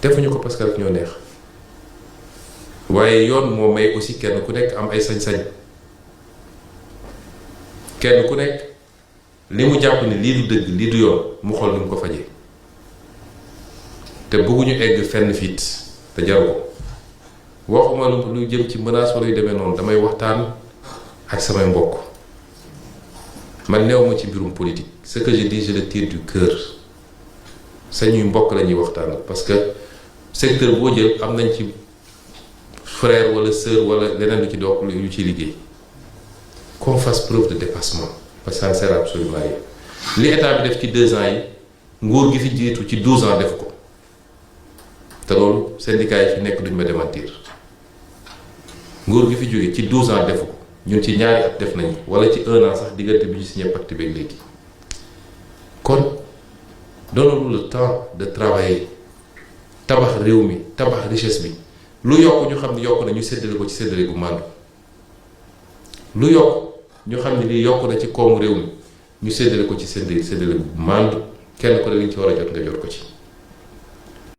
defuñu ko parce que rek ñoo neex waaye yoon moo may aussi kenn ku nekk am ay sañ-sañ kenn ku nekk li mu jàpp ni lii du dëgg lii du yoon mu xool ni mu ko fajee te bëgguñu egg fenn fiit te jaru ko waxuma lu jëm ci menace wala yu demee noonu damay waxtaan ak samay mbokk man néew ma ci mbirum politique ce que je dis je le tire du cœur sañuy mbokk la ñuy waxtaan parce que secteur boo jël am nañ ci frère wala sœur wala leneen lu ci doog lu ciy liggéey qu'on fasse preuve de dépassement parce que ça ne sert absolument rien li état bi def ci 2 ans yi nguur gi fi jiitu ci 12 ans def ko te loolu syndicat yi fi nekk duñ ma démentir nguur gi fi jóge ci 12 ans defu ko ñun ci ñaari at def nañu wala ci 1 an sax diggante bi ñu signé pacte beeg léegi kon donnons-nous le temps de travailler tabax réew mi tabax richesse bi lu yokk ñu xam ne yokk na ñu séddale ko ci séddale gu màndu lu yokk ñu xam ne lii yokk na ci koomu réew mi ñu séddale ko ci séddale gu màndu kenn ko ne li ñu ci war a jot nga jot ko ci.